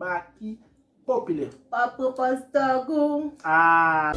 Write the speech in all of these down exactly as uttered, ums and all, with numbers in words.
Baky Popilè. W ap pran pòz tòg ou. Ah.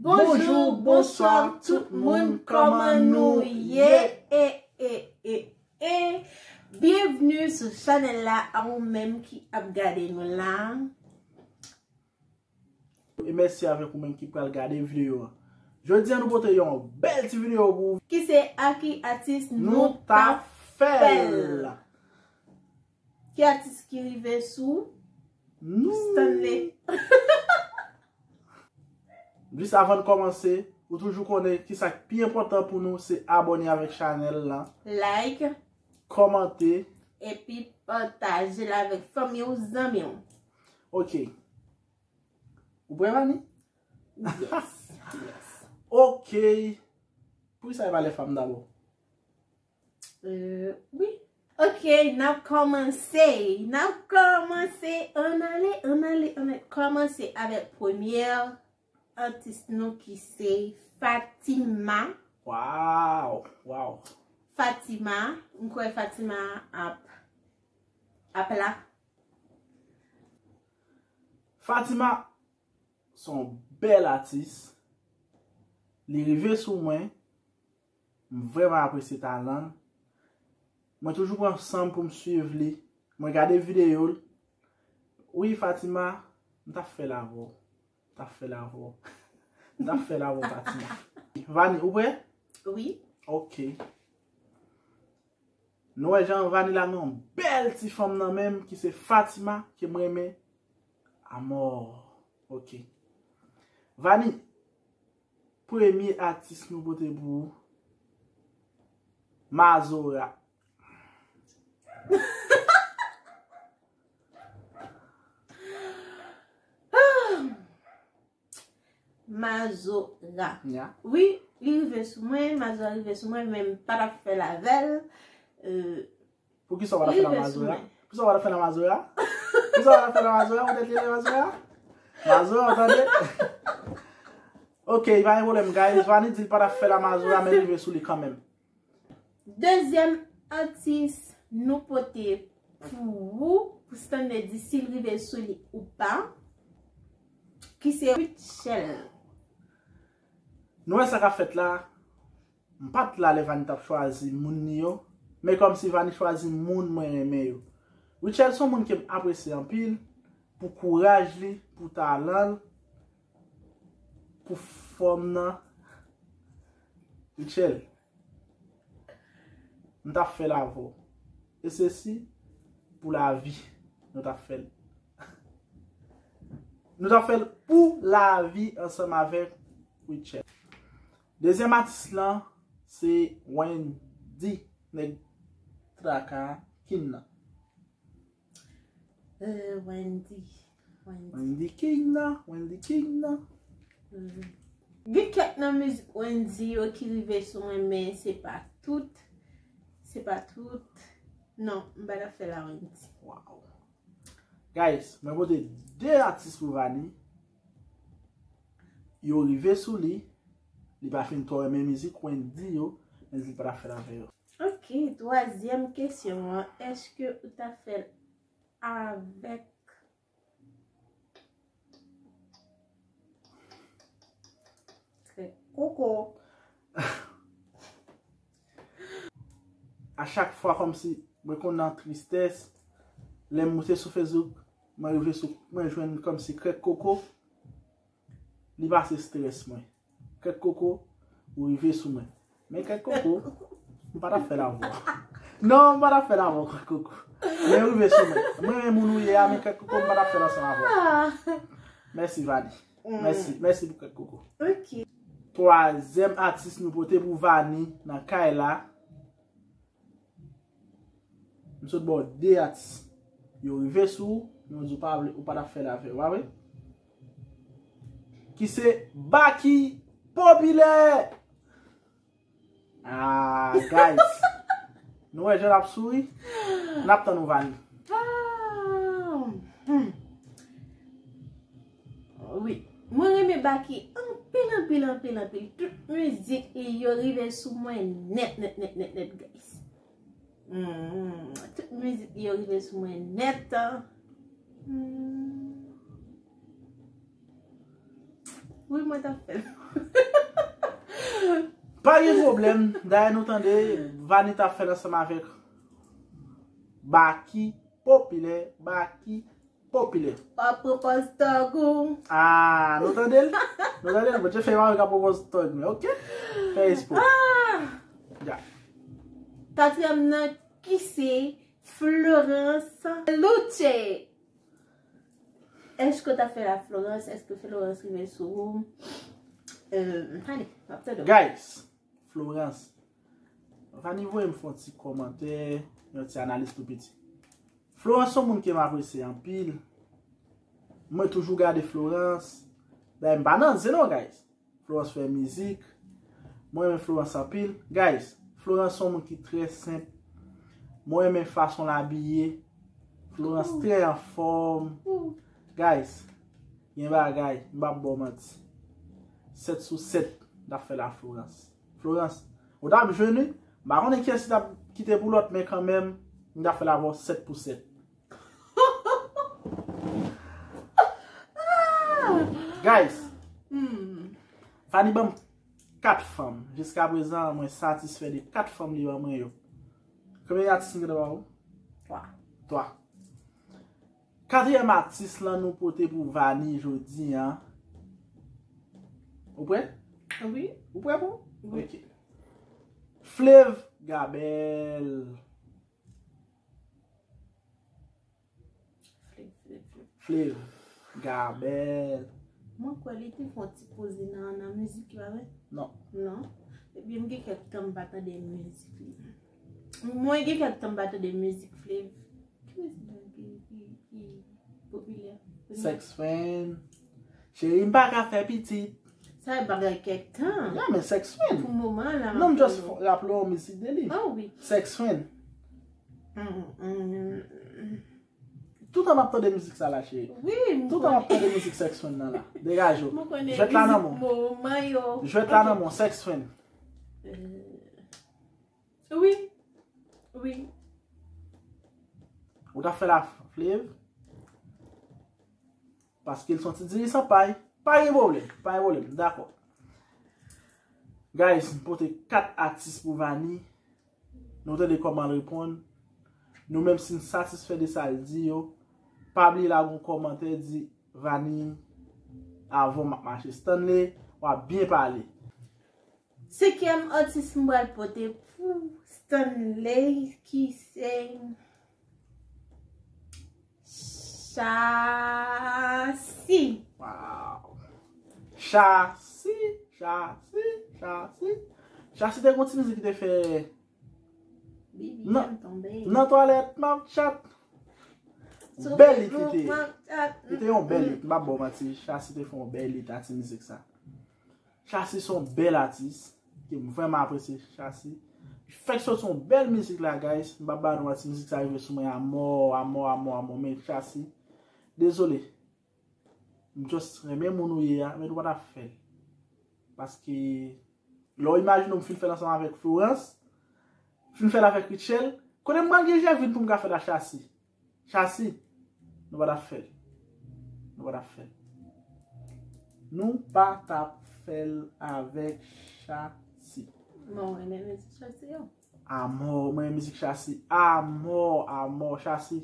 Bonjou, bonswa tout moun, kòman nou ye? E, e, e, e. Byenvni sou chanèl la, a ou menm ki ap gade nou la. E mèsi avèk ou menm ki pral gade videyo a. Jodi a nou pote yon bèl ti videyo pou ou. Ki se a ki atis nou ta fè l. Ki atis ki rive sou nou? Stanley. Jis avan n kòmanse, ou toujou konnen ki sa k pi enpòtan pou nou, se abòne avèk chanèl la. Like. Kòmante. Epi pataje l avèk fanmi w, zanmi w. Ok. Ou prè, Vani? Yes, yes. Ok. Poukisa e pa lè fanm dabò? Euh, wi. Ok, n ap kòmanse. N ap kòmanse. Ann ale, ann ale, ann ale. Kòmanse avèk premyè atis nou ki se Fatima. Waw, waw. Fatima, m kwè Fatima ap, ap la. Fatima se yon bèl atis. Li rive sou mwen. M vrèman apresye talan l. Mwen toujou pran san m pou m swiv li. Mwen gade videyo l. Wi, Fatima, m t ap fè l avè w. M t ap fè l avè w. M t ap fè l avè w, Fatima. Vani, ou prè? Wi. Ok. Nou wè jan Vani la gen yon bèl ti fanm nan menm ki se Fatima ke m renmen amò. Ok. Vani, premye atis nou pote pou ou, Mazora. Mazora. Ya. Wi, li rive sou mwen, Mazora rive sou mwen, men m pa t ap fè l avè l. Euh, Poukisa w pa t ap fè l a Mazora? Poukisa w pa t ap fè l a Mazora? Poukisa w pa t ap fè l a Mazora? Poutèt li rele Mazora? Mazora, w tande? Ok, pa gen pwoblèm, guys. Vani di l pa t ap fè l a Mazora, men l rive sou li kanmenm. Dezyèm atis nou pote pou ou, pou Stanley di si l rive sou li ou pa, ki se Rutshelle. Nou wè sa k ap fèt la? M pa t la lè Vani t ap chwazi moun li yo, men kòmsi Vani chwazi moun mwen renmen yo. Rutshelle se yon moun ke m apresye anpil, pou kouraj li, pou talan l, pou fòm nan. Rutshelle, m t ap fè l avè w. E sesi pou lavi, nou t ap fè l. Nou t ap fè l pou lavi ansanm avèk Rutshelle. Dezyèm atis lan, se Wendy, nèg traka King nan. Euh, Wendy. Wendy. Wendy King nan, Wendy King nan. Mhm. Gen kèk nan mizik Wendy yo ki rive sou mwen, men se pa tout. Se pa tout. Non, m pa t ap fè l a Wendy. Wow. Guys, mwen pote de atis pou Vani. Yo rive sou li. Li pa fin twò renmen mizik Wendy yo, men li pa t ap fè l avè yo. Ok, twazyèm kesyon an, èske ou ta fè l avèk Koko? A chak fwa kòmsi mwen konn nan tristès, lè m moute sou Facebook, mwen rive sou, mwen jwenn kòmsi Krèk Koko, li pase estrès mwen. Krèk Koko, ou rive sou mwen. Men Krèk Koko, m pa t ap fè l avè w. Non, m pa t ap fè l avè w, Krèk Koko. Men ou rive sou mwen. Mwen renmen moun ou ye a, men Krèk Koko, m pa t ap fè l ansanm avè w. Mèsi, Vani. Mèsi, mèsi pou Krèk Koko. Ok. Twazyèm atis nou pote pou Vani nan kay la. M sot ba w de atis. Yo rive sou ou, men w di w pa vle, ou pa t ap fè l avè yo, pa vre? Ki se Baky Popilè! Ah, guys. Nou wè jan l ap souri? N ap tann ou, Vani. Baky anpil, anpil, anpil, anpil. Tout mizik li yo rive sou mwen nèt, nèt, nèt, nèt, nèt, guys. Hmm, tout mizik li yo rive sou mwen nèt. Hmm. Wi, mwen t ap fè l. Pa gen pwoblèm. Dayè nou tande Vani t ap fè l ansanm avèk Baky Popilè, Baky Popilè. W ap pran pòz tòg ou. Ah, nou tande l? Nou tande l? Bondye fè mari ka pran pòz tòg mwen, oke? Fè espò. Ah! Ya. Katriyèm nan ki se Florence Louche. Èske w t ap fè la Florence? Èske Florence rive sou ou? Euh, ale, m ap tande w. Guys, Florence. Vani voye m fè yon ti kòmantè, yon ti analiz tou piti. Florence se yon moun ke m apresye anpil. Mwen toujou gade Florence. Dayè m pa nan zen non, guys. Florence fè mizik. Mwen renmen Florence anpil. Guys, Florence se yon moun ki trè senp. Mwen renmen fason l abiye. Florence trè anfòm. Guys, gen bagay, m p ap ba w manti. Sèt sou sèt, m t ap fè la Florence. Florence, ou t ap jwenn wi. M pa konnen kiyès ki t ap kite pou lòt, men kanmenm, m t ap fè l avè w sèt pou sèt. Guys, Hmm. Vani ban m kat fanm. Jiska prezan, mwen satisfè de kat fanm li ban mwen yo. Konbyen atis m gentan ba ou? Twa. Twa. Katriyèm atis lan nou pote pou Vani jodi a. Ou prè? Wi. Ou prè pou? Wi. Ok. Flave Gabel. Flave, Flave, Flave. Flave Gabel. Mwen kwè li te fè yon ti poze nan, nan mizik, pa vre? Non. Non. Epi m gen kèk tan m pa tande mizik li. Mwen gen kèk tan m pa tande mizik Flave. Ki mizik li ki, ki, ki popilè? Sex friend. Cheri, m pa ka fè pitit. Sa e bagay kèk tan. Ya, men sex friend. Pou moman la. Non, m just raple w mizik de li. Oh wi. Sex friend. Mm, mm. Toutan m ap tande mizik sa la, cheri. Wi, m Toutan m ap konnen. Tande mizik sex friend nan la. Degaje w. Mwen konnen Jwèt la nan mizik men w. Moman yo. Jwèt la nan men w, sex friend. Euh, Wi. Wi. Ou ta fè la Flave. Paske l son ti dirijan pay. Pa gen pwoblèm. Pa gen pwoblèm. Dakò. Guys, m pote kat atis pou Vani. Nou tande kòman l reponn. Nou menm si n satisfè de sa l di yo, pa bliye lage yon kòmantè di Vani, avè w m ap mache. Stanley, w ap byen pale. Senkyèm atis m pral pote pou Stanley ki se Chassi. Wow. Chassi, Chassi, Chassi. Chassi te gon ti mizik ki te fè Bibi Nan- m tonbe. Nan twalèt, m ap chat. Sou Bèl lit Facebook, li te. m ap chat. Li te yon bèl lit, m ap ba w manti. Chassi te fè yon bèl lit a ti mizik sa. Chassi se yon bèl atis. Ke m vrèman apresye Chassi. Fèk soti yon bèl mizik la, guys. M ap ba nou manti, mizik sa rive sou mwen amò, amò, amò, amò. Men Chassi, dezole. M just renmen moun ou ye a, men nou pa ta fè l. Paske, lè w imajine w m fin fè l ansanm avèk Florence, fin fè l avèk Rutshelle, kote m pral gen jan vin pou m ka fè l a Chassi? Chassi, nou pa ta fè l. Nou pa ta fè l. Nou pa ta fè l avèk Chassi. Mwen renmen mizik Chassi yo. Amò, mwen mizik Chassi. Amò, amò, Chassi.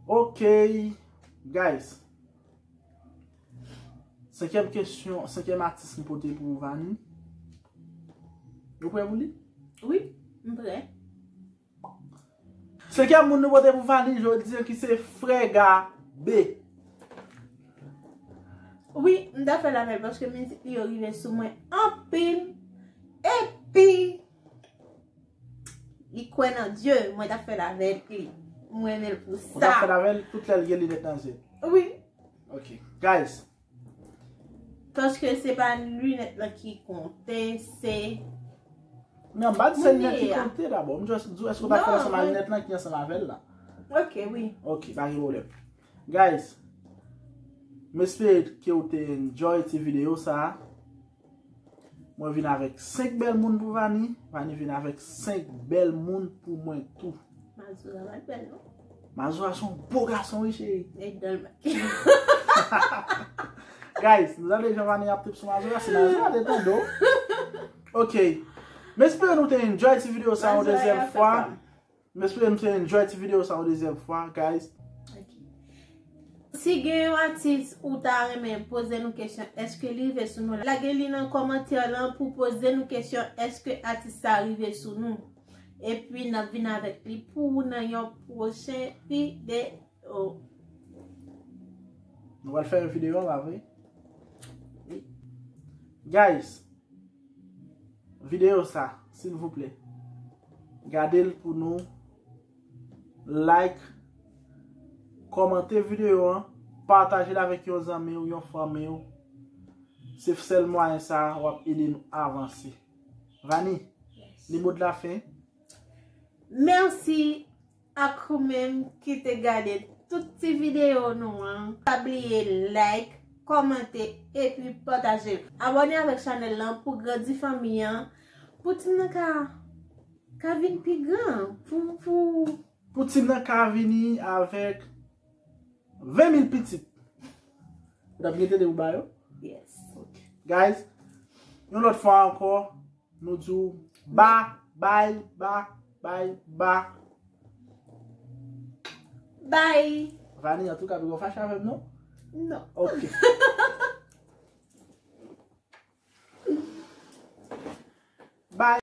Ok, guys. Senkyèm kesyon, senkyèm atis m pote pou Vani. Ou prè pou li? Wi, m prè. Senkyèm moun nou pote pou Vani jodi an ki se Frè Gabe. Wi, m ta fè l avè l paske mizik li yo rive sou mwen anpil. Epi, li kwè nan Dye, mwen ta fè l avèk li. Mwen renmen l pou Ou ta sa. Fè l avè l tout lè l gen linèt nan zye. Wi. Ok. Guys, Paske se pa linèt lan ki konte, se non, m pa di se Moun linèt ki ye a. Konte dabò. M just di w, èske w ta fè l Non, ansanm ak mwen- linèt lan ki ansanm avè l la? Ok, wi. Ok, pa gen pwoblèm. Guys, M espere ke w te enjoy ti videyo sa a. Mwen vin avèk senk bèl moun pou Vani. Vani vin avèk senk bèl moun pou mwen tou. Mazora pa t bèl, non? Mazora se yon bo gason, wi, cheri. Nèg dan l. Guys, nou tande jan Vani ap trip sou Mazora, si Mazora te tande w. Ok. M espere nou te enjoy ti videyo sa yon dezyèm fwa. M espere nou te enjoy ti videyo sa yon dezyèm fwa, guys. Ok. Si gen yon atis ou ta renmen poze nou kesyon, èske li rive sou nou? Lage li nan kòmantè lan pou poze nou kesyon, èske atis sa rive sou nou? Epi n ap vin avèk li pou ou nan yon pwochen videyo. Nou pral fè yon videyo, pa vre? Wi. Guys, videyo sa, silvouplè, gade l pou nou, like, kòmante videyo an, pataje l avèk yon zanmi w, yon fanmi w. Se sèl mwayen sa a w ap ede nou avanse. Vani, li mo de la fen. Mèsi ak ou menm ki te gade tout ti videyo nou an. Pa bliye like, kòmante, epi pataje. Abòne avèk chanèl lan pou grandi fanmi an. Pou timoun nan ka, ka vin pi gran. Pou, pou Pou timoun nan ka vini avèk ven mil pitit. Ou t ap gen tete pou ba yo? Yes. Ok. Guys, yon lòt fwa ankò, nou di w ba, bay, ba, bay, ba. Bay. Vani, antouka, poko fache avè m, non? Non. Ok.